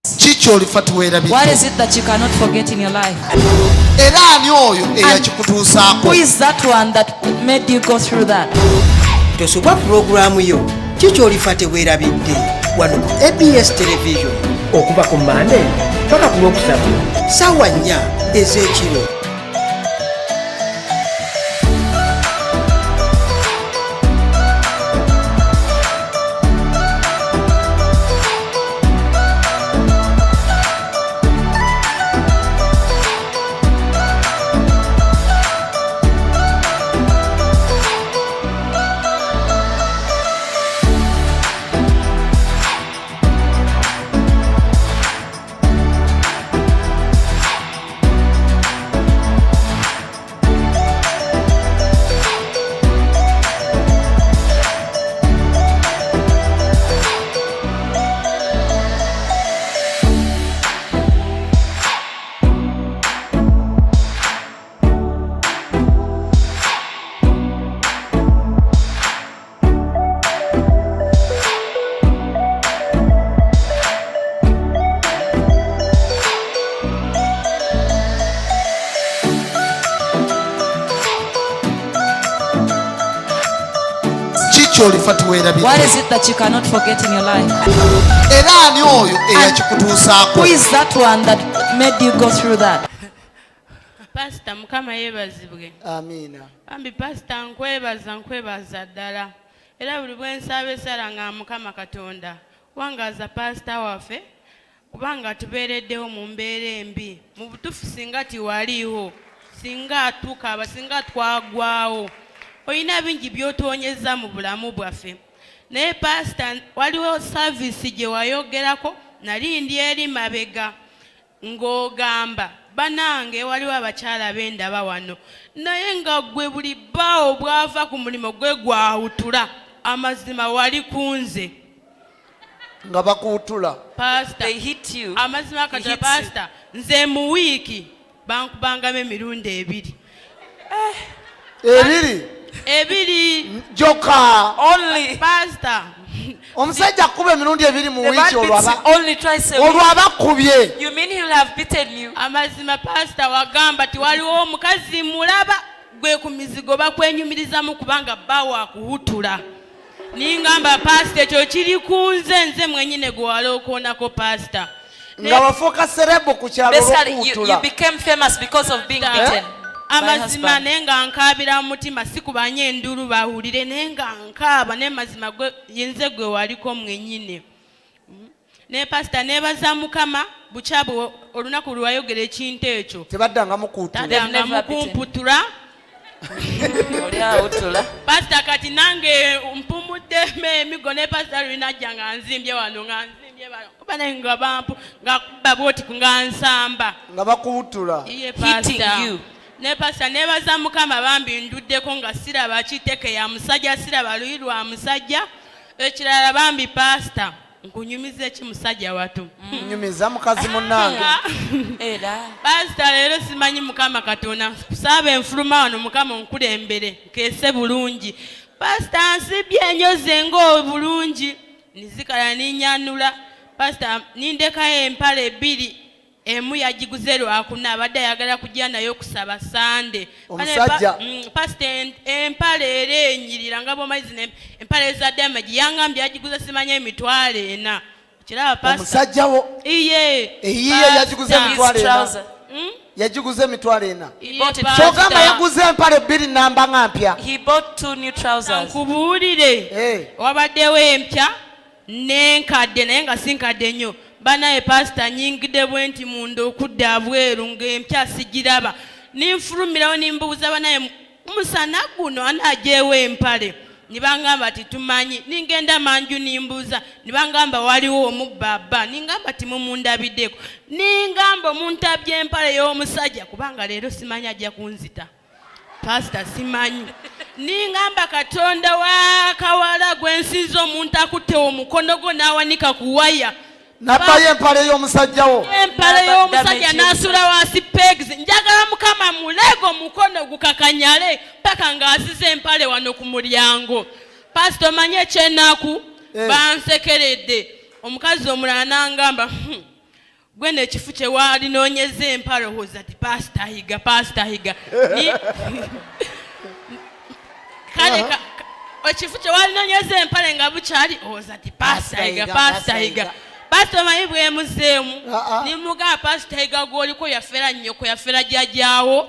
Ki ky'olifa What teweerabidde? is it that you cannot forget in your life? Era ani oyo eyakikutuusaako? Who is that one that made you go through that? Tosubwa pulogulaamu yo Ki ky'olifa teweerabidde wano ku ABS Television okuva ku Mande paka ku Lwokusatu ssaawa 4 ez'ekiro. Ki ky'olifa What teweerabidde? is it that you cannot forget in your life? Era ani oyo eyakikutuusaako? Who is that one that made you go through that? Pasita, Mukama yeebazibwe. Amiina. Bambi pasita, nkwebaza, nkwebaza ddala. Era buli bwe nsaba essala nga Mukama Katonda wangaaza pasita waffe, kubanga tubeereddewo mu mbeera embi. Mu butuufu singa tiwaliiwo, singa tukaaba, singa twagwawo. Olina bingi by'otuwonyezza mu bulamu bwaffe. Naye pasita, waliwo saavisi gye wayogerako, nali ndi eri mabega ng'ogamba banange waliwo abakyala bendaba wano, naye nga gwe buli bbaawo bw'ava ku mulimu gwe gwawutula. Amazima wali ku nze. Nga bakuwutula. Pasita, They hit you. amazima He kati hits you. pasita, nze mu wiiki bankubangamu emirundi ebiri. Ebiri? Ebiri. Joka. Only. Pasita, Omusajja akuba emirundi ebiri mu The man wiiki, olwo beats you aba only twice a week. olwo aba akubye. You mean he'll have beaten you? Amazima pasita, wagamba tiwaliwo omukazi mulaba gwe ku mizigo bakwenyumirizamu kubanga bbaawo akuwutula. Ningamba pasita, ekyo kiri ku nze, nze mwenyine gwe walookoonako pasita. Nga wafuuka celeb ku kyalo Basically, you olw'okuwutula. became famous because of being beaten by Amazima, husband. naye nga nkaabira mu mutima, sikubanye enduulu bawulire, naye nga nkaaba, naye mazima gwe nze gwe waliko mwenyine. Naye pasita, neebaza Mukama bukya bwe olunaku lwe wayogera ekintu ekyo, Tebaddangamu kuwutula. They've taddanga never beaten. mukumputula. Oli awutula. Pasita, kati nange mpumuddemu emigo, ne pasita lwinajja nga nzimbye wano, nga nzimbye wano, kuba naye nga bampu nga kuba bwoti nga nsamba. Nga bakuwutula. Iye Hitting pasita. you. Ne pasita, nebaza Mukama bambi, nduddeko nga siraba kiteke ya musajja, siraba luyi lwa musajja. Ekirala bambi pasita, nkunyumiza eki musajja watu. Nyumiza mukazi munnange. Era. Pasita, leero simanyi Mukama Katonda kusaaba enfuluma wano, Mukama onkulembere nkeese bulungi. Pasita, nsibye enyoze ng'obulungi, nizikala ninyanula. Pasita, nindekayo empale ebbiri, emu yagiguze lwakuna, abadde ayagala kujja naye okusaba Sande. Omusajja. Pasita, empale era enyirira nga bwomanyi zino empale za damage, yangambye yagiguze simanyi 400,000. Kiraba pasita? Omusajja wo. Iye. Eyiye Pasita. yagiguze His 400,000. trouser. Yagiguze 400,000. Iye, Bought it. pasita. Kyogamba yaguze empale bbiri namba nga mpya? He bought two new trousers. Nkubuulire, Eh. wabaddewo empya n'enkadde, naye nga si nkadde nnyo. Banaye pasita, nyingidde bwe nti munda okudda abweru ng'empya sigiraba. Ninfulumirawo nimbuuza, banaye musana guno anaajeewo empale? Nibangamba titumanyi. Ningenda manju nimbuuza, nibangamba waliwo omubba. Ningamba timumundabiddeeko. Ningamba omuntu abye empale y'omusajja, kubanga leero simanyi ajja kunzita. Pasita, simanyi. Ningamba Katonda wa kawala gwensinza, omuntu akutte omukono gwo n'awanika ku waya Nabbayo empale y'omusajja wo. Empale N'aba y'omusajja damage. n'asula wansi pegs. Njagala Mukama mulego omukono gukakanyale paka ng'asize empale wano ku mulyango. Pasita, omanye ekyenaku? Eh. Bansekeredde. Omukazi omulala n'angamba, Gwe nekifu kye walinoonyeza empale owoza ti pasita higa, pasita higa. Kale ekifu kye walinoonyeza empale nga bukyali owoza ti pasita higa, pasita higa. Pasita omanyi bwemuzeemu nimugamba pasita higa gwoliko yafera nnyoko, yafera jjajjaawo.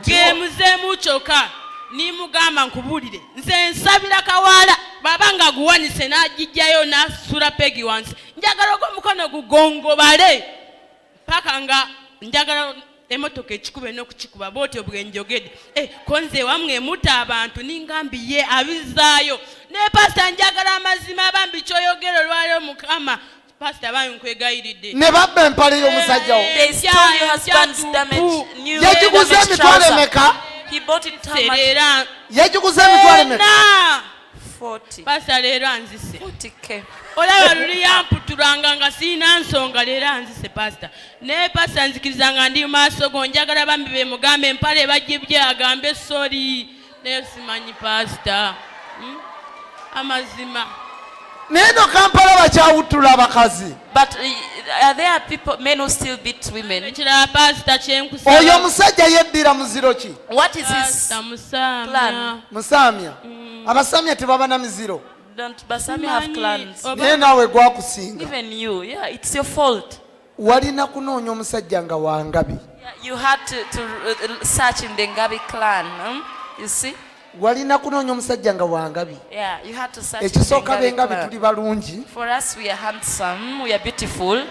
Gemuzeemu kyokka nimugamba nkubulire nze nsabira kawaala baba nga guwanise n'agijjayo n'asula pegi wansi, njagala ogw'omukono gugongobale paka nga njagala emotoka ekikube n'okukikuba bwotyo bwe njogedde. Ko nze wamwe mutta abantu ningambi ye abizaayo. Ne pasita njagala amazima bambi kyoyogera olwaleero Mukama. Pasita bambi nkwegayiridde. Ne babba empale y'omusajja wo. They stole your husband's damage, new Yagiguze damaged emitwalo trouser. emeka? He bought it how much? Leero Yagiguze emitwalo emeka? Ena. 40. Pasita leero anzise. 40K. Olaba luli yamputulanga nga sirina nsonga, leero anzise pasita. Naye pasita nzikiriza nga ndi mu maaso go, njagala bambi be mugambe empale bagibye agambe sorry. Naye simanyi pasita. Amazima. Naye no Kampala bakyawutula abakazi. But are there people, men who still beat women? Ekirala pasita kyenkusaba. Oyo omusajja yeddira muziro ki? What is his Pasita Musamya. plan? Musamya. Abasamya tebaba na miziro. Don't Basami have Simanyi clans? oba Naye naawe gwakusinga. Even you, yeah, it's your fault. Walina kunoonya omusajja nga wangabi. Yeah, you had to search in the Ngabi clan. You see? Walina kunoonya omusajja nga wangabi. Yeah, you had to search in the Ekisooka Ngabi bengabi clan. tuli balungi. For us, we are handsome, we are beautiful.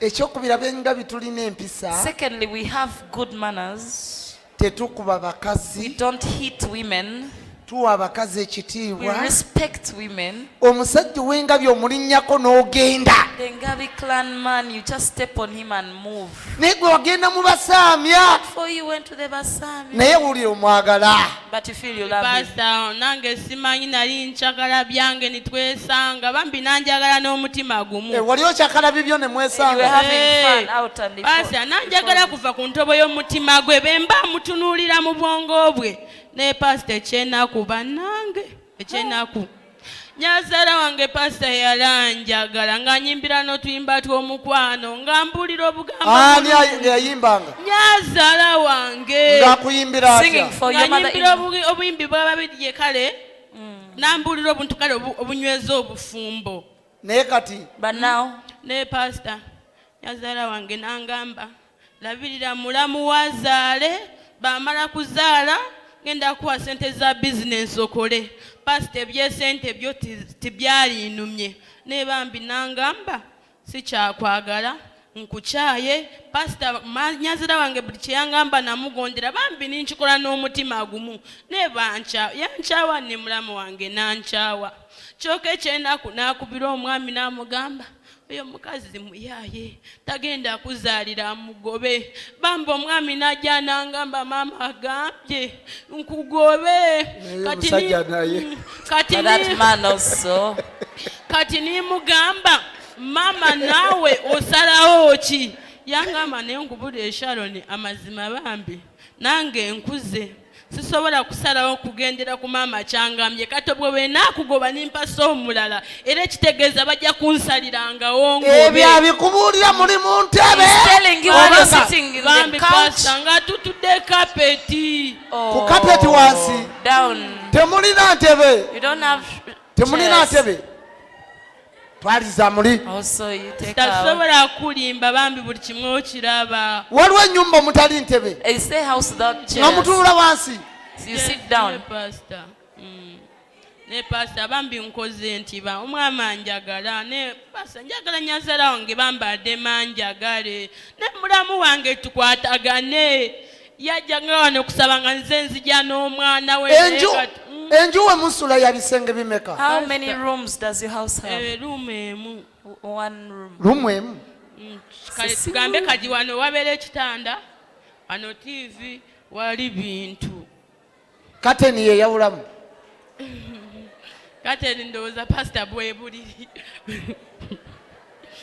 Ekyokubiri bengabi tulina empisa. Secondly, we have good manners. Tetukuba We bakazi. don't hit women. Tuwa abakazi We ekitiibwa. respect women. Omusajja ow'engabi omulinnyako n'ogenda. The Ngabi clan man, you just step on him and move. Naye gwe wagenda mu Basamya. Before you went to the Basami. Naye wulira omwagala. But you feel you love him. Pasita nange simanyi nali nkyagala byange nitwesanga bambi nanjagala n'omutima gumu. Wali okyakala bibyo ne You were mwesanga. having fun out and before. Pasita nanjagala kuva ku ntobo y'omutima gwe bwe mba mutunuulira mu bwongo bwe. Naye pasita ekyenaku bannange ekyenaku. Nyazaala wange pasita yalanjagala nga nyimbira n'otuyimba tw'omukwano nga mbuulira obugambo Ani bulungi. yayimbanga? Nyazaala wange. Ng'akuyimbira atya? Singing for Nga your mother nyimbira in obuyimbi bw'ababiri kale nambuulira obuntu kale obunyweza obufumbo. Naye kati But now Naye pasita nyazaala wange n'angamba labirira mulamu wazaale bamala kuzaala ngenda kuwa sente za bizinensi okole. Pasita ebyesente byo tibyalinumye. Naye bambi n'angamba sikyakwagala nkukyaye. Pasita nyazaala wange buli kye yangamba namugondera bambi ninkikola n'omutima gumu. Naye yankyawa ne mulamu wange n'ankyawa. Kyokka ekyenaku n'akubira omwami n'amugamba oyo mukazi muyaaye tagenda kuzaalira mugobe. Bambi omwami n'ajja n'angamba maama agambye nkugobe. Naye omusajja naye. But that man also. Kati nimugamba maama naawe osalawo ki? Yangamba naye nkubulire Sharon amazima bambi nange nkuze sisobola kusalawo kugendera ku maama kyangambye. Kati obwo bwe naakugoba nimpasa omulala era ekitegeeza bajja kunsalirangawo ngobe. Ebyo abikubuulira muli mu ntebe. He's telling you while you're Obanga sitting in the Bambi couch. pasita nga tutudde kapeti. Oh, Ku kapeti wansi. Down. Temulina ntebe. You don't have Temulina chairs. ntebe. Twaliza muli. Also, you take out. Tasobola kulimba bambi buli kimu okiraba. Waliwo ennyumba omutali ntebe. Is there house without Nga chairs? mutuula wansi. You sit down. Ne pasita. Ne pasita bambi nkoze nti ba omwami anjagala ne pasita njagala nyazaala wange bambi addema anjagale ne mulamu wange tukwatagane. Yajja nga wano okusaba nga nze nzija n'omwana we. Enju we musula ya bisenge bimeka? How many rooms does your house have? Room emu. One room. Room emu. Kale tugambe kati wano wabeera ekitanda, wano TV, wali bintu. Kateni ye yawulamu. Kateni ndowooza pasita bwe buliri.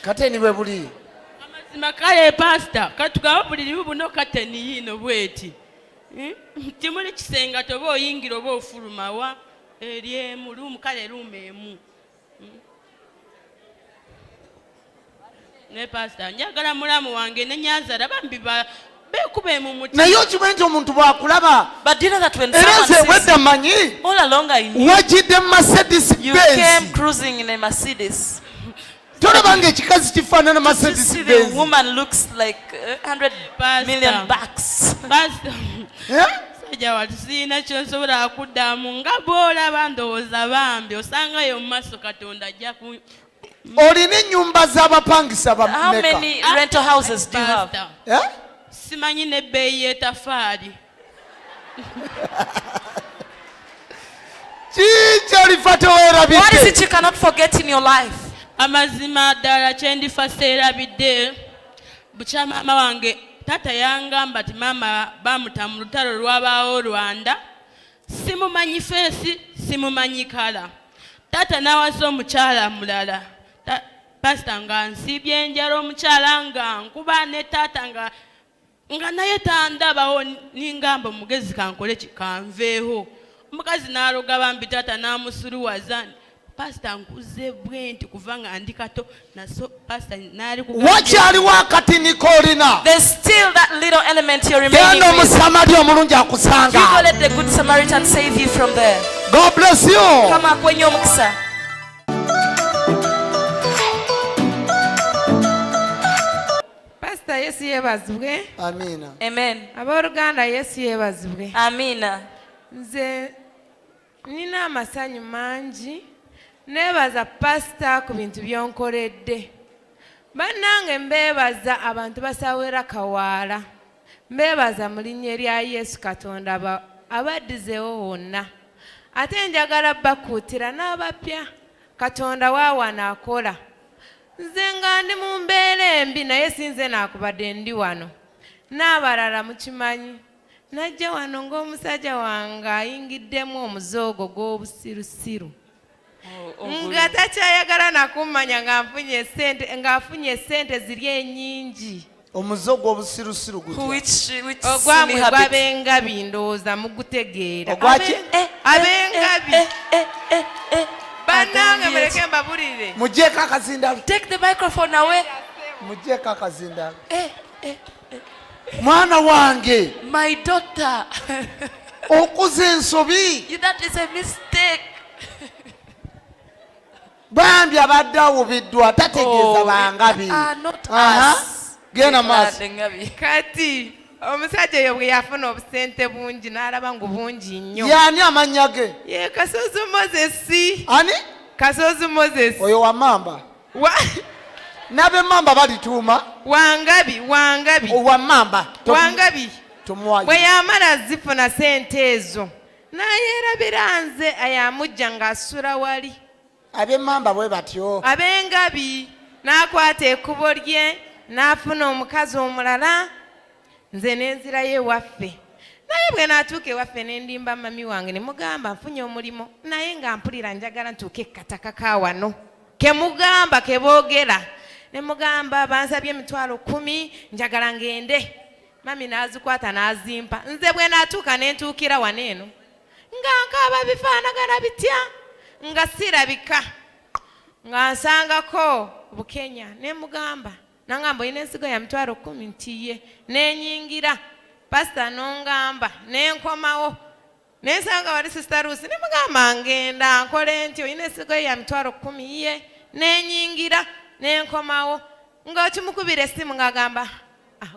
Kateni bwe buliri. Amazima kale pasita katugambe buliri buno kateni yiino bweti. Timuli kisenga toba oyingira oba ofuluma wa eri emu room kale room emu. Ne pasita njagala mulamu wange ne nyanzala bambi beekube mu mutima. Naye okimanyi nti omuntu bw'akulaba But do you know that when era someone nze sees bwedda manyi all along I knew wajjidde mu Mercedes you came Benz. cruising in a Mercedes. Tolaba ng'ekikazi kifaanana You Mercedes see the Benz. woman looks like 100 Pastor. million bucks. Pasita Eh? musajja watu sirina kyonsobola kuddamu nga bw'olaba ndowooza bambi osangayo mu maaso Katonda ajja ku Olina ennyumba z'abapangisa How bameka? many rental houses do you have? Pastor, Eh? simanyi n'ebbeeyi y'etafaali. Kiki olifa What is teweerabidde? it you cannot forget in your life? Amazima ddala kye ndifa seerabidde bukya maama wange taata yangamba ti maama bamuta mu lutalo lwabaawo Rwanda simumanyi feesi simumanyi kala taata n'awasa omukyala mulala pasita nga nsiibye enjala omukyala nga nkuba ne taata nga nga naye tandabawo ningamba omugezi kankole ki kanveeho omukazi n'aloga bambi taata n'amusuluwaza pasita nkuze bwe nti kuva nga ndi kato naso pasita n'ali kugamba Wakyaliwo akatini k'olina. There's still that little element you're remaining Genda with. omusamali omulungi You go akusanga. let the good Samaritan save you from there. God bless you. Kama akwenye omukisa. Pasita Yesu yeebazibwe. Amiina. Amen. Abooluganda Yesu yeebazibwe. Amina. Nze nina amasanyu mangi neebaza pasita ku bintu by'onkoledde. Bannange mbeebaza abantu basawera kawaala. Mbeebaza mu linnya erya Yesu Katonda abaddizeewo wonna. Ate njagala bakuutira n'abapya Katonda waawana akola. Nze nga ndi mu mbeera embi naye sinze naakubadde ndi wano. N'abalala mukimanyi. Najja wano ng'omusajja wange ayingiddemu omuzoogo gw'obusirusiru. Nga takyayagala nakummanya ng'afunye ssente ziri ennyingi. Omuze gw'obusirusiru gutya? Which Ogwamwe silly habit? gw'abengabi ndowooza mugutegeera. Ogwaki? Abengabi. Bannange muleke mbabulire. Muggyeko akazindalo. Take the microphone away. Muggyeko akazindalo. Mwana wange. My daughter. Okuza ensobi. That is a mistake. Bambi abadde awubiddwa tategeeza bangabi. Not us. Genda maaso. Kati omusajja oyo bwe yafuna obusente bungi n'alaba ngu bungi nnyo. Y'ani amannya ge? Ye Kasozi Moses. Ani? Kasozi Moses. Oyo wa Mamba. N'ab'emmamba balituuma. Wangabi, Wangabi. Owa Mamba. Wangabi. Tumuwayo. Bwe yamala zifuna sente ezo n'ayeerabira nze ayamujja ng'asula wali. Ab'emmamba bwe batyo. Ab'engabi n'akwata ekkubo lye n'afuna omukazi omulala nze n'enzirayo ewaffe. Naye bwe naatuuka ewaffe ne ndimba mami wange ne mugamba nfunye omulimu naye nga mpulira njagala ntuuke ekkataka ka wano ke mugamba ke boogera. Ne mugamba bansabye emitwalo 10 njagala ngende. Mami n'azikwata n'azimpa. Nze bwe naatuuka ne ntuukira wano eno nga nkaaba bifaanagana bitya nga sirabika nga nsangako Bukenya ne mugamba nangamba olina ensigo ya mitwalo 10 nti ye nenyingira pasita n'ongamba ne nkomawo ne nsanga wali Sister Ruth ne mugamba ngenda nkole nti olina ensigo ya mitwalo 10 ye nenyingira ne nkomawo ng'okimukubira essimu ng'agamba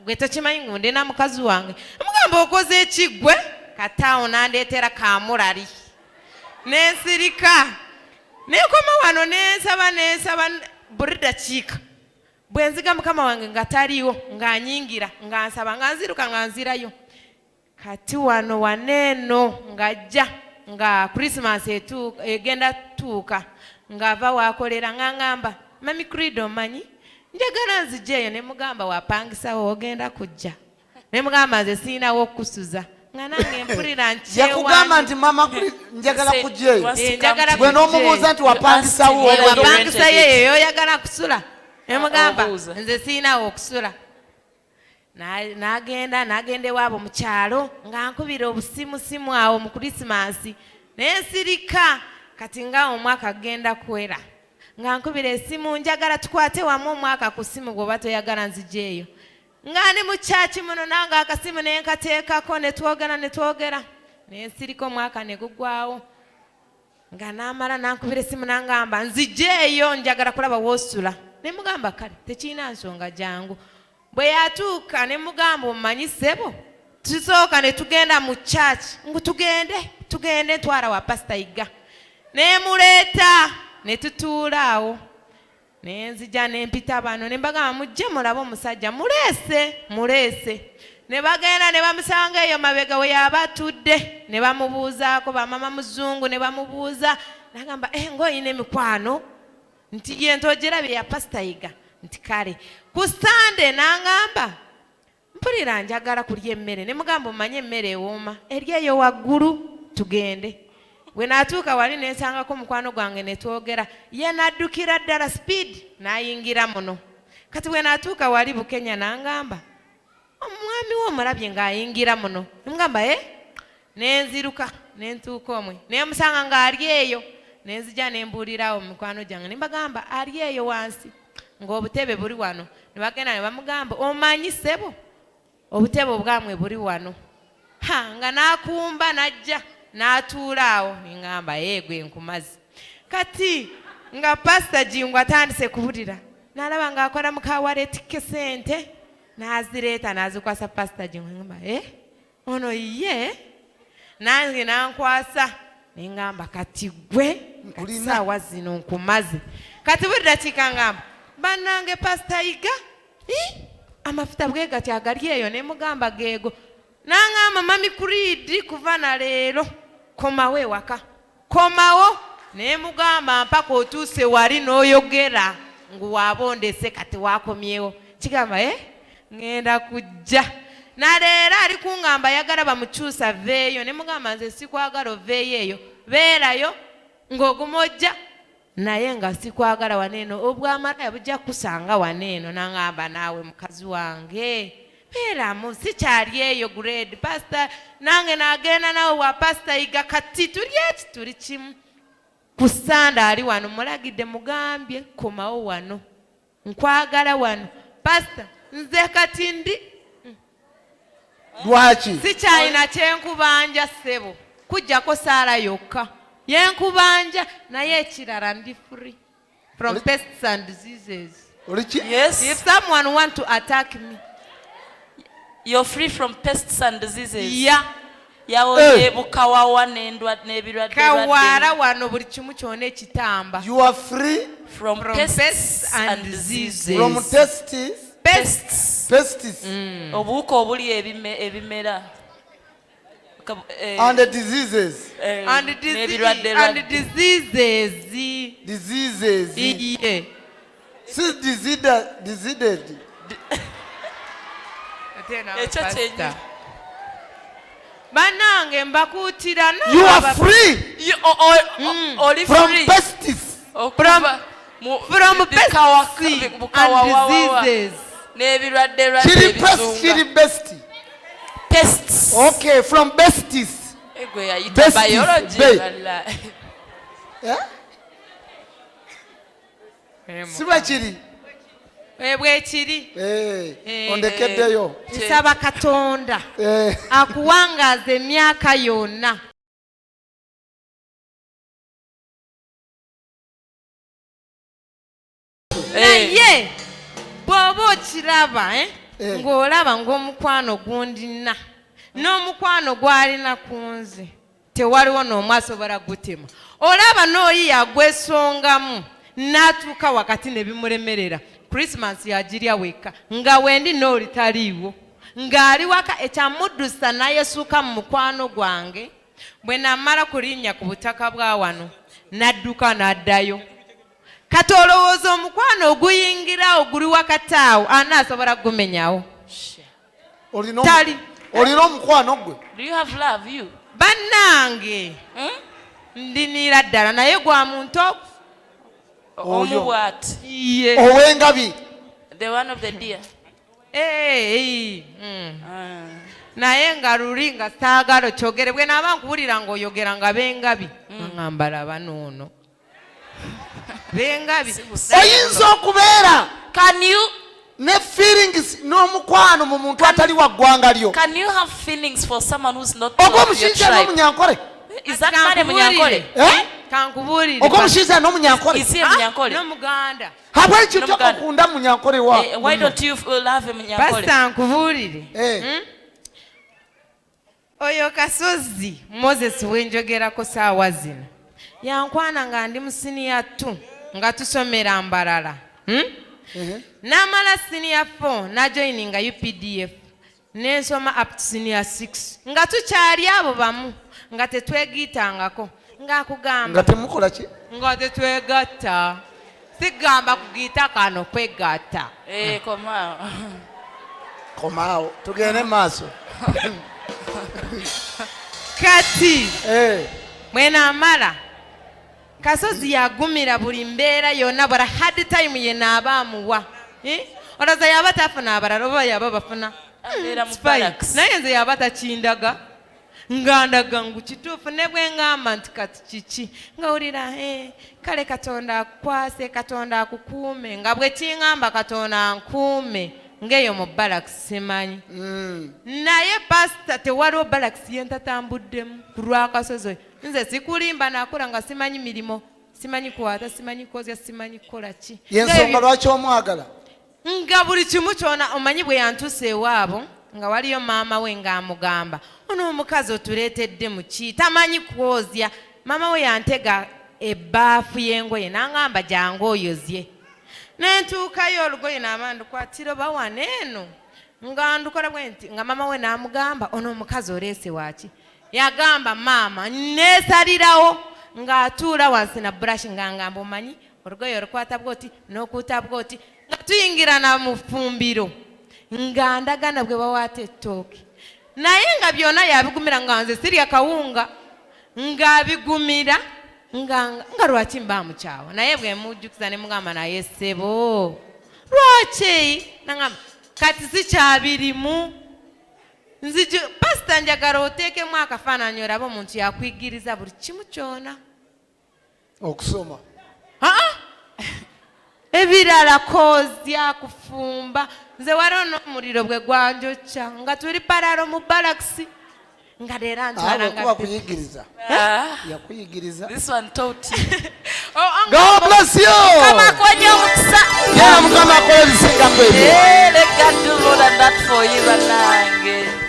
gwe tokimanyi ngu ndi na mukazi wange mugamba okoze ekiggwe kataawo n'andeetera kaamulali nensirika nenkoma wano nensaba nensaba buli dakiika bwe nziga mukama wange nga taliiwo ng'anyingira nga nsaba nga nziruka nga nzirayo kati wano waneeno ng'ajja nga Christmas egenda tuuka ng'ava waakolera ng'angamba mami Credo omanyi njagala nzijeeyo ne mugamba wapangisawo ogenda kujja ne mugamba nze sirinawo okusuza nga nange mpulira nkyewa Yakugamba nti mama njagala kujjeeyo. Njagala Bwe n'omubuuza nti wapangisawo wapangisayo eyo oyagala kusula ne mugamba nze sirinawo okusula. N'agenda ewaabwe mu kyalo nga nkubira obusimusimu awo mu Christmas naye nsirika kati nga omwaka gugenda kuwera Nga nkubira esimu njagala tukwate wamu omwaka ku simu gwoba toyagala nzijeeyo. Nga ndi mu kyaki muno nange akasimu ne nkateekako ne twogera ne twogera. Ne nsirika omwaka ne gugwawo. Nga n'amala n'ankubira esimu n'angamba nzijeeyo njagala kulaba w'osula. Ne mugamba kale tekirina nsonga jangu. Bwe yatuuka ne mugamba omanyi ssebo tusooka ne tugenda mu church ngu tugende tugende ntwala wa pasita Yiga. Ne muleeta ne tutuula awo. Ne nzija ne mpita bano ne mbagamba mujje mulabe omusajja muleese muleese. Ne bagenda ne bamusanga eyo mabega we yaba atudde ne bamubuuzaako bamama muzungu ne bamubuuza n'agamba ng'olina emikwano nti ye ntogirabye ya pasita Yiga nti kale. Ku Sande n'angamba mpulira njagala kulya emmere ne mugamba omanye emmere ewooma eri eyo waggulu tugende. Bwe naatuuka wali ne nsangako mukwano gwange ne twogera ye n'addukira ddala speed n'ayingira muno. Kati bwe naatuuka wali Bukenya n'angamba omwami wo omulabye ng'ayingira muno. Ne mugamba ne nziruka ne ntuuka omwe ne musanga ng'ali eyo ne nzija ne mbuulirawo mikwano gyange ne mbagamba ali eyo wansi ng'obutebe buli wano. Ne bagenda ne bamugamba omanyi ssebo obutebe obwamwe buli wano. Ha nga n'akumba n'ajja n'atuula awo ne ŋŋamba gwe nkumaze. Kati nga Pasita Jingo atandise kubulira n'alaba ng'akola mu kawaleti ke ssente n'azireeta n'azikwasa Pasita Jingo ne ŋŋamba ono ye nange n'ankwasa ne ŋŋamba kati gwe ssaawa zino nkumaze. Kati buli dakiika ŋŋamba bannange Pasita Yiga amafuta bwe gati agali eyo ne mugamba geego. N'aŋŋamba mami Creed kuva na leero komawo ewaka komawo ne mugamba mpaka otuuse wali n'oyogera ngu waabondese kati wakomyewo. Kigamba ŋŋenda kujja. Na leero ali kuŋŋamba ayagala bamukyusa veeyo ne mugamba nze sikwagala oveeyo eyo beerayo ng'oguma ojja naye nga sikwagala wano eno obwamalaya bujja kusanga wano eno. N'aŋŋamba naawe mukazi wange beeramu sikyali eyo grade pastor nange nagenda nawe wa Pasita Yiga kati tuli eki tuli kimu. Ku Sande ali wano mulagidde mugambye komawo wano nkwagala wano pasita nze kati ndi lwaki sikyalina kyenkubanja ssebo kujjako saala yokka yenkubanja naye ekirala ndi free from pests and diseases. Yes. If someone want to attack me you're free from pests and diseases. Yeah. Yawonye bukawawa n'ebirwadde. Kawara wano buli kimu kyonna ekitamba. You are free from pests and diseases. From testes. Pests. Pests. Obuwuka obuli ebimera. And the diseases. And diseases. Diseases. Yeah. Si diseased. Banange mbakuutira. You are free. From pests. From pests and diseases. Chiri pest, chiri best. Pests. Okay, from besties. Besties. Yeah? Siba chiri. Bwekiri. Ondekeddeyo. Nsaba Katonda akuwangaaza emyaka yonna. Naye bw'oba okiraba ng'olaba ng'omukwano gundina n'omukwano gw'alina ku nze tewaliwo n'omu asobola gutema. Olaba n'oyi yagwesongamu n'atuuka wakati ne bimulemerera. Christmas yagirya wekka nga wendi n'oli taliiwo ng'ali waka ekyamuddusa n'ayesuuka mu mukwano gwange. Bwe namala kulinnya ku butaka bwa wano n'adduka n'addayo. Kati olowooza omukwano oguyingira oguli wakati awo anaasobola kugumenyawo? Tali. Olina omukwano gwe? Do you have love you? Bannange ndiniira ddala naye gwa muntu omu bw'ati. Ow'engabi. The one of the deer. Naye nga luli nga saagala kyogere bwe naaba nkuwulira ng'oyogera nga b'engabi ŋŋamba laba n'ono. Bengabi. Oyinza okubeera Can you ne feelings n'omukwano mu muntu atali wa ggwanga lyo? Can you have feelings for someone who's not Ogwo of your omushaija tribe? n'omunyankole? Is that man a Munyankole? Eh? Kankubuulire. Ogwo omushaija n'omunyankole? Is he a Munyankole? N'omuganda. Habweki N'omuganda. tokukunda munyankole wa? Eh, why don't you love a Munyankole? Pasita, nkubuulire. Eh. Oyo Kasozi Moses wenjogerako saawa zino yankwana nga ndi mu siniya 2 nga tusomera Mbarara, N'amala siniya 4 najoininga UPDF, nensoma up to senior 6 nga tukyali abo bamu, nga tetwegiyitangako, ng'akugamba Nga temukola ki? Nga tetwegatta, sigamba kugiyita kano kwegatta. Eh, come on. Komaawo, tugende mu maaso. Kati Eh. bwenaamala, Kasozi yagumira buli mbeera yonna, bula hard time yenaaba amuwa. Eh? Olowooza yaba tafuna abalala oba yaba bafuna? Abeera mu It's fine. barracks. Naye nze yaba takindaga, nga ndaga ngu kituufu, ne bwe ŋŋamba nti kati kiki, nga wulira, eh, kale Katonda akukwase, Katonda akukuume, nga bwe kiŋŋamba Katonda ankuume ng'eyo mu barracks simanyi. Naye pasita, tewaliwo barracks ye ntatambuddemu ku lw'Akasozi oyo. Nze sikulimba, nakula nga simanyi mirimu, simanyi kwata, simanyi kozya, simanyi kukola ki. Yensonga lwaki omwagala. Nga buli kimu kyona omanyi. Bwe yantuusa ewaabo nga waliyo maama we ng'amugamba, ono omukazi otuleetedde mu ki, tamanyi kwozya. Maama we yantega ebbaafu y'engoye n'aŋŋamba, jangu oyozye. Nentuukayo, olugoye naaba ndukwatira oba wano eno nga ndukola bwe nti, nga maama we n'amugamba, ono omukazi oleese waaki? Yagamba maama neesalirawo, ng'atuula wansi na burashi, nga ngamba, omanyi olugoye olukwata bwoti n'okuuta bwoti, nga tuyingira na mu ffumbiro, nga ndagana bwe bawaata ettooke. Naye nga byonna yabigumira, nga nze sirya kawunga, ng'abigumira, nga lwaki mba mukyawa. Naye bwe mujjukiza ne mugamba, naye ssebo lwaki? Nagamba kati sikyabirimu. Nziju pasita, njagala oteekemu akafaananyi olabe omuntu yakwigiriza buli kimu kyona. Okusoma. Aa, ebirala, kozya, kufumba. Nze waliwo n'omuliro bwe gwanjokya nga tuli paralo mu barracks, nga leero Abo kuba ntwalanga. kuyigiriza. Ah, Yakuyigiriza. this one taught you. Oh, God bless you. Mukama akuwenye omukisa. Yeah, Mukama akola ebisingako ebyo. Eh, let God do more than that for you, bannange.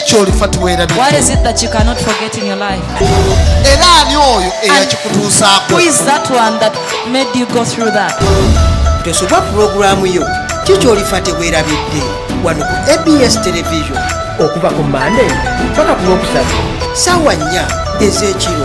Kyolifa tiweerabidde? What is it that you cannot forget in your life? Era ani oyo eyakikutuusaako? Who is that one that made you go through that? Tosubwa pulogulaamu yo Kikyolifa Teweerabidde wano ku ABS Television. Okuva ku Mande paka ku Lwokusatu. Saawa 4 ez'ekiro.